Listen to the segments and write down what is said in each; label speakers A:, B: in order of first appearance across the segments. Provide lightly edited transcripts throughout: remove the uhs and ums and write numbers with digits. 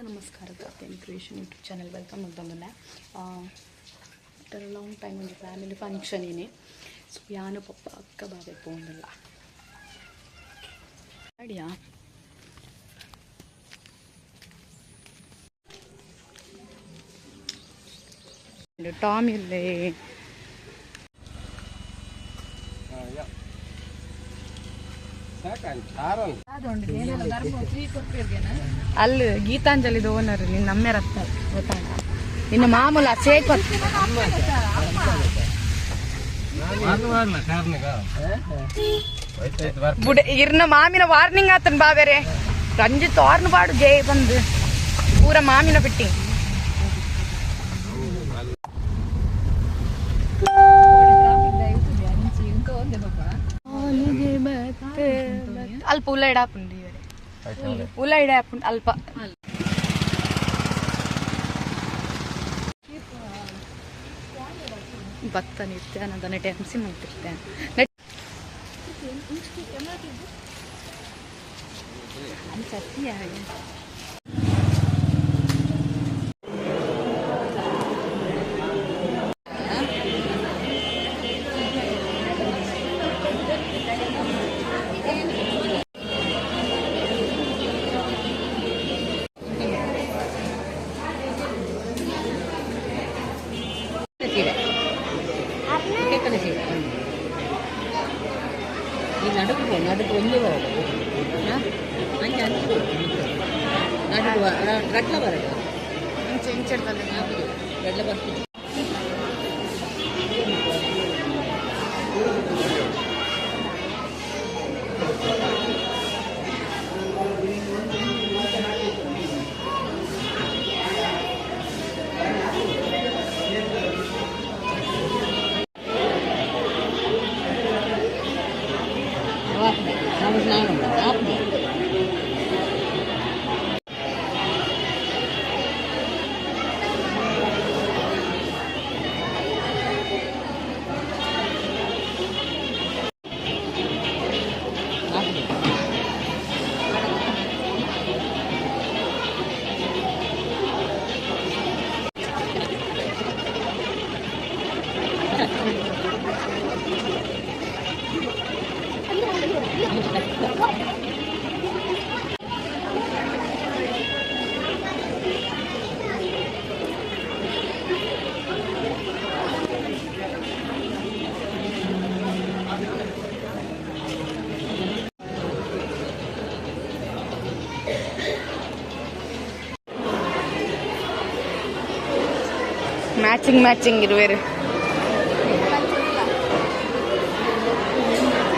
A: ನಮಸ್ಕಾರ. Katyayini creation YouTube channel welcome ಮಲ್ತೊಂದುಲ್ಲೆ. After long time ಒಂಜಿ ಫ್ಯಾಮಿಲಿ ಫಂಕ್ಷನ್ ಇನಿ. ಸೊ ಯಾನು, ಪಪ್ಪ, ಅಕ್ಕ, ಬಾಬೆ ಪೋವೊಂದುಲ್ಲ. ಅಡಿಯಾ ಟಾಮ್ ಇಲ್ಲೇ. ಅಲ್ಲಿ ಗೀತಾಂಜಲಿದ ಓನರ್ ನಿನ್ನ ಅಮ್ಮೆ ರಕ್ತ ಗೊತ್ತಾಗ ನಿನ್ನ ಮಾಮೂಲ ಸೇಕ್. ಬುಡ ಇರ್ನ ಮಾಮಿನ ವಾರ್ನಿಂಗ್ ಆತನ್ ಬಾಬೇರೆ. ರಂಜಿತ್ ಆರ್ನ ಬಾಡು ಜೈ ಬಂದು ಪೂರ ಮಾಮಿನ ಫಿಟ್ಟಿಂಗ್. ಅಲ್ಪ ಉಲ್ಲ ಇಡಾಪುಂಡು, ಉಲ್ಲ ಇಡಾಪುಂಡು ಅಲ್ಪ. ಭತ್ತ ನಿತ್ಯ ದನ ಟೆನ್ಸಿ ಮಾಡ್ತಿರ್ತೇನೆ. ಸತ್ಯ.
B: ಸೀರೆ ಕೆಕ್ಕನ ಸೀರೆ. ಈ ನಡುಕು ಪೋ, ನಡುಕು ಒಂಜಿ ಬರಡು, ಅಂಚೆ ಅಂಚೆ ನಡುಕು ರಡ್ಲ ಬರಡು.
A: ಇಂಚೆ ಇಂಚೆಡ್ದಲ್ಲಿ.
B: ರಡ್ಲ ಬರ್ತಿತ್ತು. ಸ್ನಾನ ಆಪ್ನೆ.
A: Matching matching ಇರುವೆರು.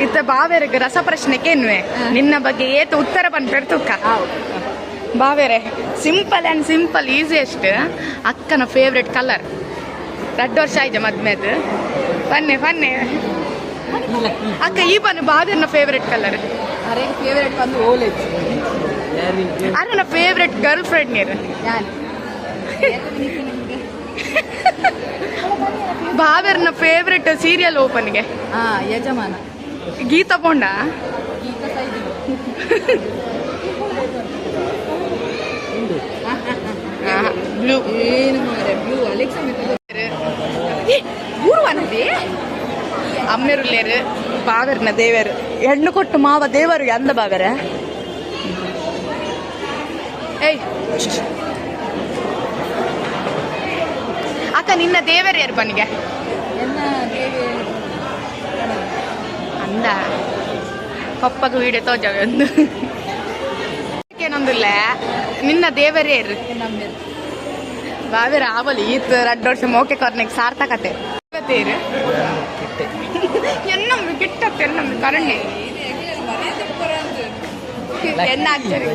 A: ಇತ್ತ ಬಾವೆರೆಗ್ ರಸಪ್ರಶ್ನೆ ಕೇನ್ವೆ. ನಿನ್ನ ಬಗ್ಗೆ ಏತ್ ಉತ್ತರ ಪನ್ಪೆರ್ ತುಕ್ಕ ಬಾವೆರೆ. Simple and simple, easiest. ಅಕ್ಕನ ಫೇವ್ರೆಟ್ ಕಲರ್? 2 ವರ್ಷ ಆಯ್ತು ಮದ್ಮೆದು. ಫನ್ನೆ ಫನ್ನೆ ಅಕ್ಕ, ಈ ಬನ್ನು ಬಾವೆರ್ನ ಫೇವ್ರೆಟ್ ಕಲರ್?
B: ಅರೆ, ಫೇವರೇಟ್ ಬಂದು ಓಲೇಜ್.
A: ಅರನ ಫೇವ್ರೆಟ್ ಗರ್ಲ್ ಫ್ರೆಂಡ್ ನೀರು?
B: ಯಾನ್.
A: ಬಾವೆರ್ನ ಫೇವ್ರೆಟ್ ಸೀರಿಯಲ್ ಓಪನ್ಗೆ?
B: ಹಾ, ಯಜಮಾನ.
A: ಗೀತಾ ಪೋಂಡ.
B: ಗೀತಾ ಸೈಡ್.
A: ಬ್ಲೂ.
B: ಏನು ಮಾರೆ, ಬ್ಲೂ ಅಲೆಕ್ಸಾ.
A: ಊರುವನದಿ ಅಮ್ಮೆರುಲ್ಲೇರು. ಬಾವೆರ್ನ ದೇವರು ಹೆಣ್ಣು ಕೊಟ್ಟು ಮಾವ ದೇವರು ಅಂದ ಬಾವೆರ. ಏಯ್ ಅಕ್ಕ, ನಿನ್ನ ದೇವರು ಯಾರು ಬನ್ನಿಗೆ?
B: ಎನ್ನ ದೇವಿ.
A: ಅಂದ ಪಪ್ಪಗ ವೀಡಿಯೋ ತೋಜಾವೆ ಒಂದು ಏನೊಂದಿಲ್ಲ. ನಿನ್ನ ದೇವರೇ ಯಾರು?
B: ನಮ್ಮ.
A: ಬಾವೆರ ಆವಲಿ ಈತ್ 2 ವರ್ಷ ಮೋಕೆ ಕೊರ್ನೆಗ್ ಸಾರ್ಥಕತೆ. ತೇರು ಎನ್ನೊಮ್ಮೆ ಕಿಟ್ಟತ್ತೆ, ಎನ್ನೊಮ್ಮೆ ಕರುಣೆ ಎನ್ನ ಆಗ್ತದೆ.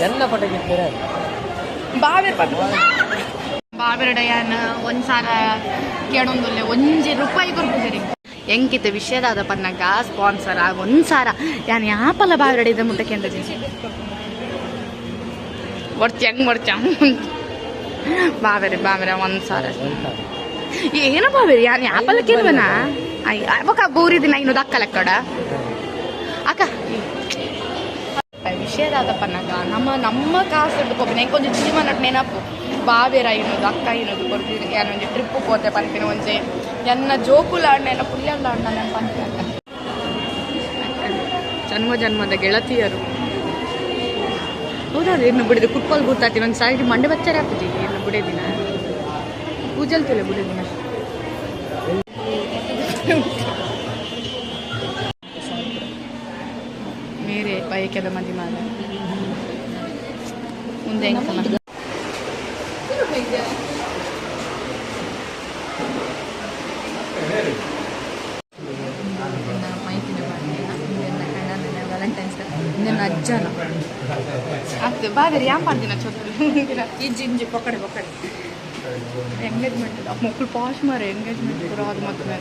C: ಎಲ್ಲ ಪಟಕಿರ್ತಾರೆ.
A: ಬಾವೆರ್ ಪದ ಬಾವೆರಡಯಾನ ಒಂದ್ ಸಾರ ಕೇಳೊಂದುಲ್ಲೆ, 1 ರೂಪಾಯಿ ಕೊರ್ಪುಜರಿ. ಎಂಕಿತ ವಿಷಯದಾದ ಪನ್ನಗ ಸ್ಪಾನ್ಸರ್ 1 ಸಾರ ಯಾನ್ ಯಾಪಲ ಬಾವೆರಡ ಇದ ಮುಟ್ಟ ಕೇಂದ್ರ ಒರ್ಚ ಹೆಂಗ್ ಒರ್ಚ. ಬಾವೆರೆ ಬಾವೆರೆ 1 ಸಾರ ಏನ ಬಾವೇರಿ ಯಾನ್ ಯಾಪಲ ಕೇಳುವನ ಬೊಕ ಬೂರಿದಿನ ಇನ್ನು ದಕ್ಕಲಕ್ಕಡ ಅಕ್ಕ. ವಿಷಯ ದಾದಪ್ಪನಾಗ ನಮ್ಮ ನಮ್ಮ ಕಾಸು ಪೋಪಿನ ಎಂಕೊಂಜಿ ಜೀವನ ನೆನಪು ಬಾವೇರ ಇನ್ನೊಂದು ಅಕ್ಕ ಇನ್ನೊಂದು ಕೊರ್ದಿರಿ ಯಾನ್ ಒಂಜಿ ಟ್ರಿಪ್ ಪೋತೆ ಪನ್ಪಿನ ಒಂಜಿ ಎನ್ನ ಜೋಕುಲ ಅಣ್ಣ ಎನ್ನ ಪುಲ್ಯಲ್ಲ ಅಣ್ಣ ನಾನು ಪನ್ಪಿನ ಜನ್ಮ ಜನ್ಮದ ಗೆಳತಿಯರು ಹೌದಾ ಇನ್ನು ಬಿಡಿದು ಕುಪ್ಪಲ್ ಗುರ್ತಾತೀನಿ ಒಂದು ಸೈಡ್ ಮಂಡೆ ಬಚ್ಚಾರ ಹಾಕುಜಿ ಇನ್ನು ಬಿಡೋದಿನ ಪೂಜಲ್ ತುಲೆ ಬಿಡೋದಿನ ಮೇರೆ ಬಯಕೆದ ಮದಿಮಾಲ ಮುಂದೆ ಎಂಕಲ್ನ
B: ಅಜ್ಜನ
A: ಆಗ್ತದೆ ಬಾವೇರಿ ಯಾನ್ ಮಾಡ್ದಿನ ಚೊತ್ತು
B: ಇಜ್ಜಿ ಇಂಜಿ ಪೊಕ್ಕಡೆ ಪೊಕ್ಕಡೆ
A: ಎಂಗೇಜ್ಮೆಂಟ್ ಮಕ್ಕಳು ಪಾಶ್ ಮಾರೆ ಎಂಗೇಜ್ಮೆಂಟ್ ಪೂರ ಅದು ಮದುವೆ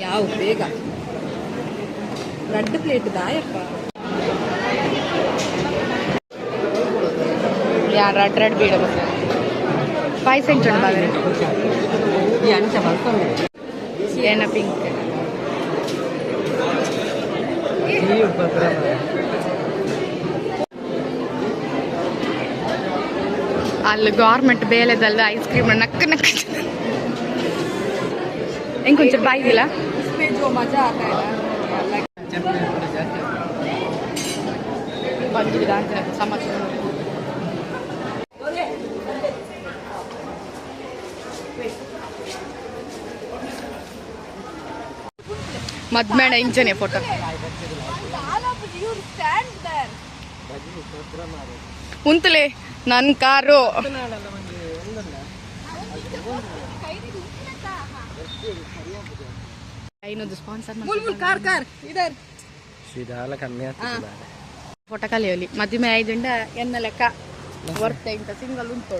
B: ಯಾವ ಬೇಗ ರಡ್ಡು ಪ್ಲೇಟ್ ದಾಯಪ್ಪ
A: ಯಾರು ರಡ್ ರಡ್ ಬೀಡ ಪಾಯಸ ಎಂಚುಂಡು ಬಾವೇರಿ
B: ಈ ಅಂಚ ಬರ್ಕೊಂಡು
A: ಏನ ಪಿಂಕ್ ಅಲ್ಲಿ ಗೌರ್ಮೆಂಟ್ ಬೇಲೆದಲ್ಲ ಐಸ್ ಕ್ರೀಮ್ ನಕ್ಕ ನಕ್ಕ ಹೆಂಗ್ ಬಾಯ್ದಿಲ್ಲ
B: इसमें जो मजा आता है ना अलग
A: ಬಂಜಿಗೆ ದಾಂತಿನ ಸಮಾಚಾರ ಮದ್ಮೇಣ ಇಂಚನೆ ಫೋಟೋ ಉಂತಲೆ ನನ್ನ ಕಾರು ಇನ್ನೊಂದು ಸ್ಪಾನ್ಸರ್
B: ಮುಲ್ ಮುಲ್ ಕಾರ್ ಕಾರ್ ಇದರ್
C: ಸೀದಾಲ ಕಮ್ಮಿ ಆಗ್ತದೆ
A: ಫೋಟೋ ಕಲಿಯೋಲಿ ಮದುವೆ ಆಯ್ದುಂಡ ಎನ್ನ ಲೆಕ್ಕ ವರ್ತೆ ಇಂತ ಸಿಂಗಲ್ ಉಂಟು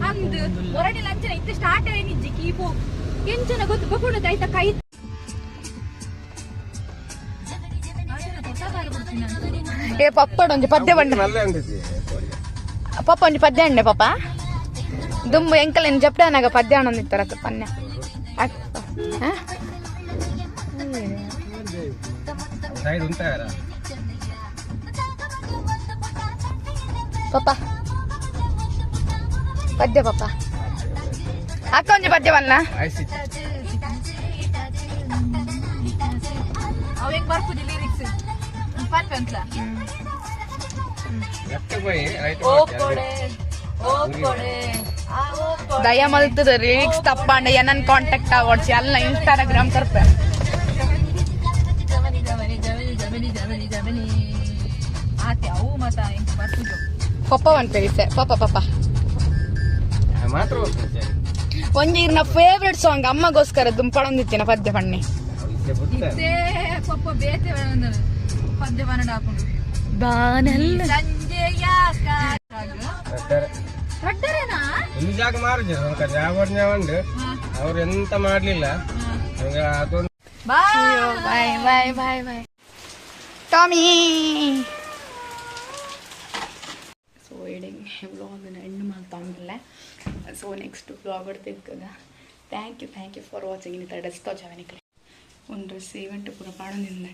D: ಅಂದ್ ಹೊರಡಿಲ್ಲ ಅಂಚನೆ ಇತ್ತೆ ಸ್ಟಾರ್ಟ್ ಆಯ್ನಿಜ್ಜಿ ಕೀಪು ಎಂಚನ ಗೊತ್ತು ಬಕೊಂಡು ಆಯ್ತಾ ಕೈ
A: ಏ ಪಪ್ಪಡ ಒಂಜಿ ಪದ್ಯ ಬಂಡ ಪಪ್ಪ ಒಂಜಿ ಪದ್ಯ ಅಂಡೆ ಪಾಪ ದುಂಬು ಎಂಕಲ್ ಏನು ಜಪ್ಟಾನಾಗ ಪದ್ಯ ಅಣ್ಣೊಂದಿತ್ತರ ಪನ್ಯ
C: ಸೈಡ್ ಉಂಟಾರ
A: ಪಪ್ಪ ಪದ್ಯ ಪಪ್ಪ ಅಕ್ಕ ಒಂಜಿ ಪದ್ಯ ಬನ್ನ
D: ಅವ್ ಹೆಂಗ್ ಬರ್ಪುಜಿ ಲಿರಿಕ್ಸ್ ಪನ್ಪೆ ಅಂತಲ
C: ಲೆಫ್ಟ್ ಪೋಯಿ ರೈಟ್
D: ಓ ಕೊಡೆ ಓ ಕೊಡೆ ಆ ಓ ಕೊಡೆ
A: ದಯ ಮಲ್ತದ ಲಿರಿಕ್ಸ್ ತಪ್ಪಾಂಡ ಏನನ್ ಕಾಂಟ್ಯಾಕ್ಟ್ ಆಗೋಡ್ಸಿ ಅಲ್ಲ ಇನ್ಸ್ಟಾಗ್ರಾಮ್ ಕರ್ಪೆ
D: ಜಮನಿ ಜಮನಿ ಜಮನಿ ಜಮನಿ ಜಮನಿ ಜಮನಿ ಆತೆ ಅವು ಮತ ಹೆಂಗ್ ಬರ್ಪುಜು
A: ಪಪ್ಪ ಒನ್ ಪೇರಿಸೆ ಪಪ್ಪ ಪಪ್ಪ
C: ಮಾತ್ರ
A: ಒಂಜಿ ಇರ್ನ ಫೇವ್ರೆಟ್ ಸಾಂಗ್ ಅಮ್ಮಗೋಸ್ಕರ ದುಂಪಳೊಂದಿತ್ತಿನ ಪದ್ಯ ಪಣ್ಣಿ
D: ಇತ್ತೆ ಪಪ್ಪ ಬೇತೆ ಪದ್ಯ ಬನ್ನಡ ಹಾಕೊಂಡು
A: ಬಾನಲ್ಲ
D: ಸಂಜೆ ಯಾಕ ರಡ್ಡರೇನಾ
C: ಒಂದು ಜಾಗ ಮಾರುಜ ಜಾಗ ಉಂಡು ಅವ್ರು ಎಂತ ಮಾಡ್ಲಿಲ್ಲ ನಮ್ಗೆ ಅದೊಂದು
D: bye
A: bye bye bye bye Tommy so ಇಡೀ ವ್ಲಾಗ್ನ ಎಂಡ್ ಮಾಡ್ತಾಂಗಿಲ್ಲ. ಸೊ ನೆಕ್ಸ್ಟ್ ವ್ಲಾಗ್ ತಿಕ್ಕದ. Thank you for watching. ಇನ್ನಿತರ ಡ್ರೆಸ್ ತೋಜಾವನಿಕ್ಲೆ ಒಂದು ಡ್ರೆಸ್ ಈವೆಂಟ್ ಪೂರ ಪಾಡೊಂದಿಂದೆ.